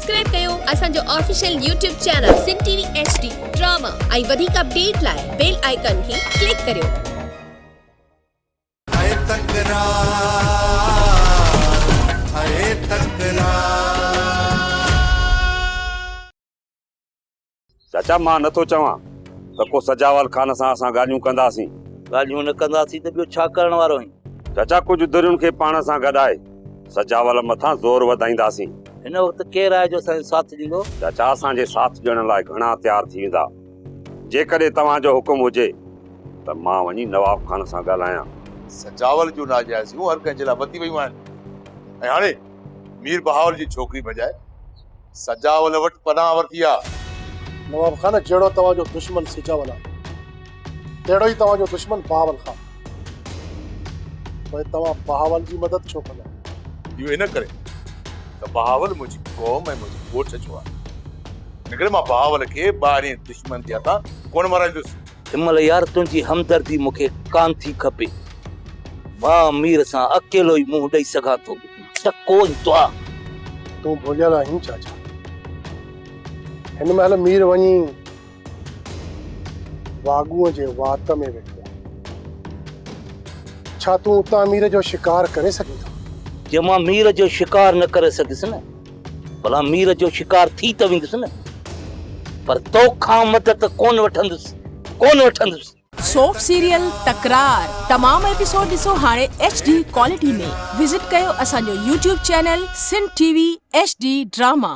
Subscribe ڪيو اسان جو official YouTube channel Sindh T V H D drama ۽ وڌيڪ اپڊيٽ لاء بيل آئيڪان کي ڪلڪ ڪريو. هي تڪرار هي تڪرار. چاچا مان نٿو چوان ته ڪو سجاول خان سان اسان ڳالهيون ڪنداسين. ڳالهيون نه ڪنداسين ته ٻيو ڇا ڪرڻ وارو آهين؟ چاچا ڪجهه ڌرين کي پاڻ سان گڏائي سجاول مٿان زور وڌائينداسين. هن وقت ڪير آهي جو اسان جو ساٿ ڏيندو؟ چاچا اسان جي ساٿ ڏيڻ لاء گهڻا تيار ٿي ويندا. جيڪڏهن توهان جو حڪم هجي ته مان وڃي نواب خان سان ڳالهايان. سجاول جون ناجائزيون هر ڪنهن جي لاء وڌي ويون آهن ۽ هاڻي مير بهاول جي ڇوڪري بجاء سجاول وٽ پناهه ورتي آ. نواب خان جهڙو توهان جو دشمن سجاول آهي تهڙو ئي توهان جو دشمن بهاول خان. پوء توهان بهاول جي مدد ڇو ڪندا؟ اهو ان ڪري ته بهاول منهنجي قوم ۽ منهنجي ڳوٺ جو آهي. ان ڪري مان بهاول کي ٻاهرين دشمن جي هٿان ڪونه مارائيندس. هن مهل يار تنهنجي همدردي مون کي ڪانه ٿي کپي. مان مير سان اڪيلو ئي منهن ڏئي سگهان ٿو. ٽڪو ۽ دعا. تون ڀليل آهين چاچا. هن مهل مير وڃي واڳونء جي وات ۾ ويٺو آهي. ڇا تون اتان مير جو شڪار ڪري سگهين ٿو؟ جي مان مير جو شڪار نه ڪري سگهيس نه، ڀلا مير جو شڪار ٿي ته ويندس نه، پر توکان مدد ڪونه وٺندس، ڪونه وٺندس. سوپ سيريل تڪرار تمام ايپيسوڊ ڏسو هاڻي ايڇ ڊي ڪوالٽي ۾ وزٽ ڪيو اسان جو YouTube channel Sindh T V H D drama.